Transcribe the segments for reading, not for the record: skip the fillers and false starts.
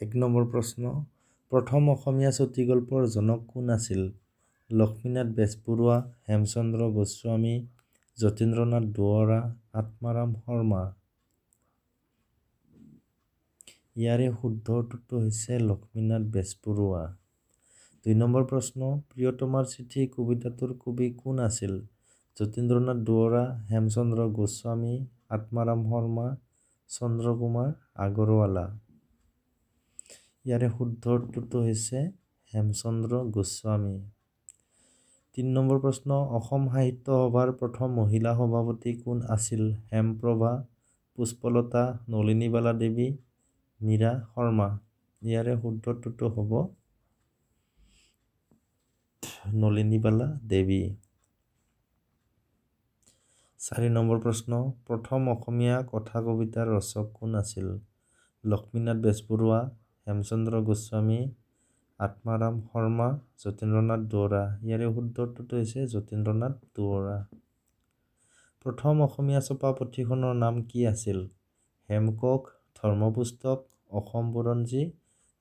1 number প্ৰশ্ন, প্ৰথম অসমীয়া চুটিগল্পৰ জনক কোন আছিল? লক্ষ্মীনাথ বেজবৰুৱা, হেমচন্দ্ৰ গোস্বামী, যতীন্দ্ৰনাথ দুৱৰা, আত্মাৰাম শৰ্মা। ইয়াৰে শুদ্ধ উত্তৰটো হৈছে লক্ষ্মীনাথ বেজবৰুৱা। 2 নম্বৰ প্ৰশ্ন, প্ৰিয়তমাৰ চিঠি কবিতাটোৰ কবি কোন আছিল? যতীন্দ্ৰনাথ দুৱৰা, হেমচন্দ্ৰ গোস্বামী, আত্মাৰাম শৰ্মা, চন্দ্ৰকুমাৰ আগৰৱালা। ইয়াৰে শুদ্ধ উত্তৰটো হৈছে হেমচন্দ্ৰ গোস্বামী। 3 নম্বৰ প্ৰশ্ন, অসম সাহিত্য সভাৰ প্ৰথম মহিলা সভাপতি কোন আছিল? হেমপ্ৰভা, পুষ্পলতা, নলিনীবালা দেৱী, মীৰা শৰ্মা। ইয়াৰে শুদ্ধ উত্তৰটো হ'ব নলিনীবালা দেৱী। 4 নম্বৰ প্ৰশ্ন, প্ৰথম অসমীয়া কথা কবিতাৰ ৰচক কোন আছিল? লক্ষ্মীনাথ বেজবৰুৱা, হেমচন্দ্ৰ গোস্বামী, আত্মাৰাম শৰ্মা, যতীন্দ্ৰনাথ দুৱৰা। ইয়াৰে শুদ্ধ উত্তৰটো হৈছে যতীন্দ্ৰনাথ দুৱৰা। প্ৰথম অসমীয়া ছপা পুথিখনৰ নাম কি আছিল? হেমকোষ, ধৰ্মপুস্তক, অসম বুৰঞ্জী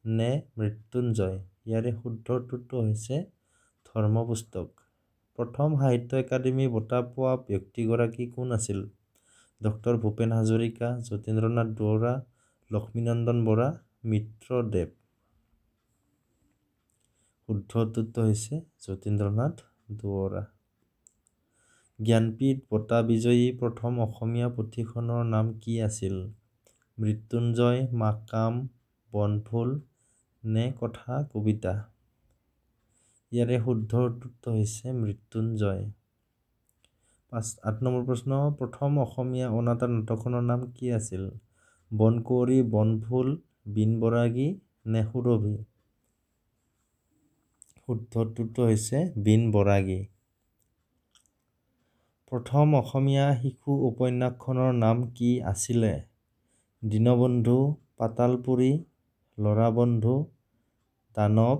নে মৃত্যুঞ্জয়? ইয়াৰে শুদ্ধ উত্তৰটো হৈছে ধৰ্মপুস্তক। প্ৰথম সাহিত্য একাডেমী বঁটা পোৱা ব্যক্তিগৰাকী কোন আছিল? ডক্টৰ ভূপেন হাজৰিকা, যতীন্দ্ৰনাথ দুৱৰা, লক্ষ্মীনন্দন বৰা, মিত্ৰদেৱ। শুদ্ধ উত্তৰটো হৈছে যতীন্দ্ৰনাথ দুৱৰা। জ্ঞানপীঠ বঁটা বিজয়ী প্ৰথম অসমীয়া পুথিখনৰ নাম কি আছিল? মৃত্যুঞ্জয়, মাকাম, বনফুল নে কথা কবিতা? ইয়াৰে শুদ্ধ উত্তৰটো হৈছে মৃত্যুঞ্জয়। 8 নম্বৰ প্ৰশ্ন, প্ৰথম অসমীয়া অনাতাঁৰ নাটকখনৰ নাম কি আছিল? বনকুঁৱৰী, বনফুল, বীণ বৰাগী নে সুৰভি? শুদ্ধ উত্তৰটো হৈছে বীণ বৰাগী। প্ৰথম অসমীয়া শিশু উপন্যাসখনৰ নাম কি আছিলে? দীনবন্ধু, পাতালপুৰী, ল'ৰাবন্ধু, দানৱ,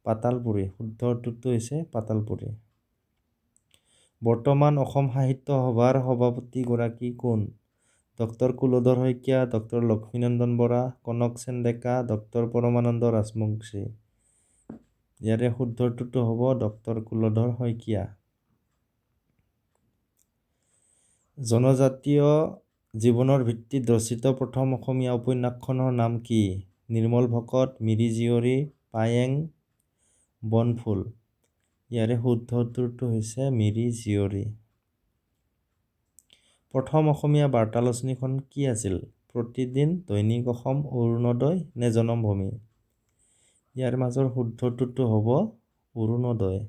পাতালপুৰী। শুদ্ধ উত্তৰটো হৈছে পাতালপুৰী। বৰ্তমান অসম সাহিত্য সভাৰ সভাপতিগৰাকী কোন? Doctor Kuladhar Saikia, doctor Lakshminandan Bora, Kanak Sen Deka, doctor Paramananda Rajbongshi. ইয়াৰে শুদ্ধ উত্তৰটো হ'ব ডক্টৰ কুলধৰ শইকীয়া। জনজাতীয় জীৱনৰ ভিত্তিত ৰচিত প্ৰথম অসমীয়া উপন্যাসখনৰ নাম কি? নিৰ্মল ভকত, মিৰি জীয়ৰী, পায়েং, বনফুল। ইয়াৰে শুদ্ধ উত্তৰটো হৈছে মিৰি জীয়ৰী। প্ৰথম অসমীয়া বাৰ্তালোচনীখন কি আছিল? প্ৰতিদিন, দৈনিক অসম, অৰুণোদয় নে জনমভূমি? ইয়াৰ মাজৰ শুদ্ধ উত্তৰটো হ'ব অৰুণোদয়।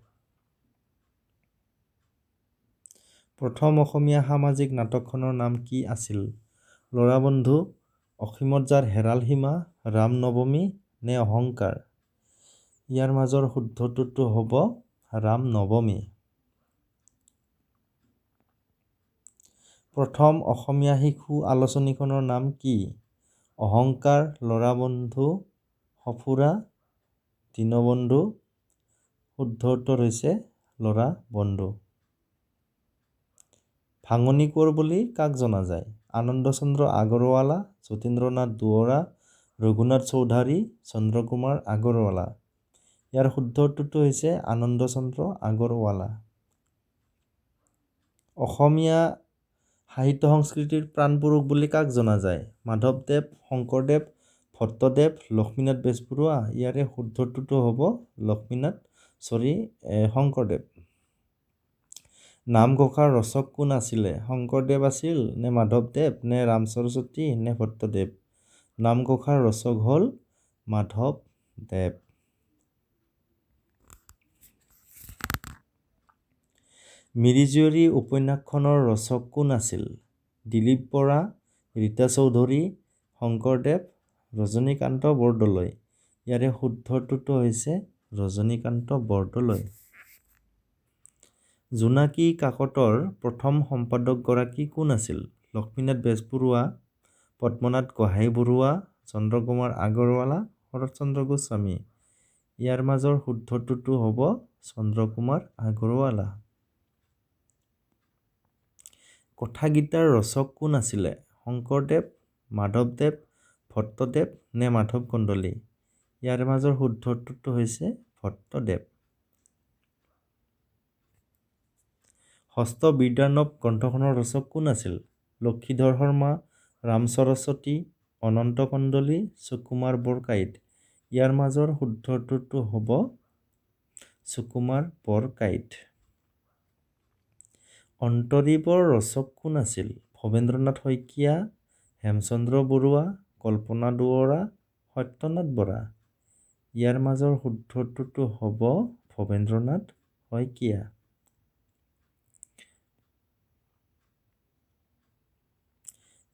প্ৰথম অসমীয়া সামাজিক নাটকখনৰ নাম কি আছিল? ল'ৰাবন্ধু, অসীমত যাৰ হেৰাল সীমা, ৰামনৱমী নে অহংকাৰ? ইয়াৰ মাজৰ শুদ্ধ উত্তৰটো হ'ব ৰামনৱমী। প্ৰথম অসমীয়া শিশু আলোচনীখনৰ নাম কি? অহংকাৰ, ল'ৰাবন্ধু, সঁফুৰা, দীনবন্ধু। শুদ্ধ উত্তৰ হৈছে ল'ৰাবন্ধু। ভাঙনি কোঁৱৰ বুলি কাক জনা যায়? আনন্দচন্দ্ৰ আগৰৱালা, যতীন্দ্ৰনাথ দুৱৰা, ৰঘুনাথ চৌধাৰী, চন্দ্ৰকুমাৰ আগৰৱালা। ইয়াৰ শুদ্ধ উত্তৰটো হৈছে আনন্দচন্দ্ৰ আগৰৱালা। অসমীয়া সাহিত্য সংস্কৃতিৰ প্ৰাণপুৰুষ বুলি কাক জনা যায়? মাধৱদেৱ, শংকৰদেৱ, ভট্টদেৱ, লক্ষ্মীনাথ বেজবৰুৱা। ইয়াৰে শুদ্ধ উত্তৰটো হ'ব শংকৰদেৱ। নামঘোষাৰ ৰচক কোন আছিলে? শংকৰদেৱ আছিল নে মাধৱদেৱ নে ৰাম সৰস্বতী নে ভট্টদেৱ? নামঘোষাৰ ৰচক হ'ল মাধৱদেৱ। মিৰি জীয়ৰী উপন্যাসখনৰ ৰচক কোন আছিল? দিলীপ বৰা, ৰীতা চৌধুৰী, শংকৰদেৱ, ৰজনীকান্ত বৰদলৈ। ইয়াৰে শুদ্ধ উত্তৰটো হৈছে ৰজনীকান্ত বৰদলৈ। জোনাকী কাকতৰ প্ৰথম সম্পাদকগৰাকী কোন আছিল? লক্ষ্মীনাথ বেজবৰুৱা, পদ্মনাথ গোহাঁই বৰুৱা, চন্দ্ৰকুমাৰ আগৰৱালা, শৰৎচন্দ্ৰ গোস্বামী। ইয়াৰ মাজৰ শুদ্ধ উত্তৰটো হ'ব চন্দ্ৰকুমাৰ আগৰৱালা। কথাগীতাৰ ৰচক কোন আছিলে? শংকৰদেৱ, মাধৱদেৱ, ভট্টদেৱ নে মাধৱ কন্দলী? ইয়াৰ মাজৰ শুদ্ধ উত্তৰটো হৈছে ভট্টদেৱ। হস্ত বিদ্যাৰ্ণৱ গ্ৰন্থখনৰ ৰচক কোন আছিল? লক্ষীধৰ শৰ্মা, ৰাম সৰস্বতী, অনন্ত কন্দলী, সুকুমাৰ বৰকাইত। ইয়াৰ মাজৰ শুদ্ধ উত্তৰটো হ'ব সুকুমাৰ বৰকাইত। অন্তৰীপৰ ৰচক কোন আছিল? ভৱেন্দ্ৰনাথ শইকীয়া, হেমচন্দ্ৰ বৰুৱা, কল্পনা দুৱৰা, সত্যনাথ বৰা। ইয়াৰ মাজৰ শুদ্ধ উত্তৰটো হ'ব ভৱেন্দ্ৰনাথ শইকীয়া।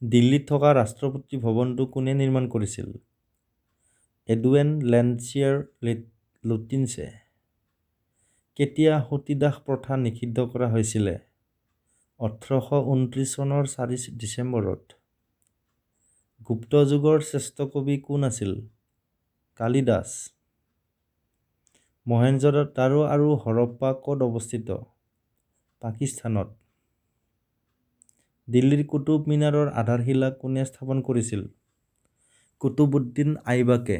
দিল্লীত থকা ৰাষ্ট্ৰপতি ভৱনটো কোনে নিৰ্মাণ কৰিছিল? এডুৱেন লেণ্ডচিয়াৰ লুটিনছে। কেতিয়া সতীদাস প্ৰথা নিষিদ্ধ কৰা হৈছিলে? 1829 চনৰ 4 ডিচেম্বৰত। গুপ্ত যুগৰ শ্ৰেষ্ঠ কবি কোন আছিল? কালিদাস। মহেঞ্জোদাৰো আৰু হৰপ্পা ক'ত অৱস্থিত? পাকিস্তানত। দিল্লীৰ কুতুব মিনাৰৰ আধাৰশিলা কোনে স্থাপন কৰিছিল? কুতুবুদ্দিন আইবাকে।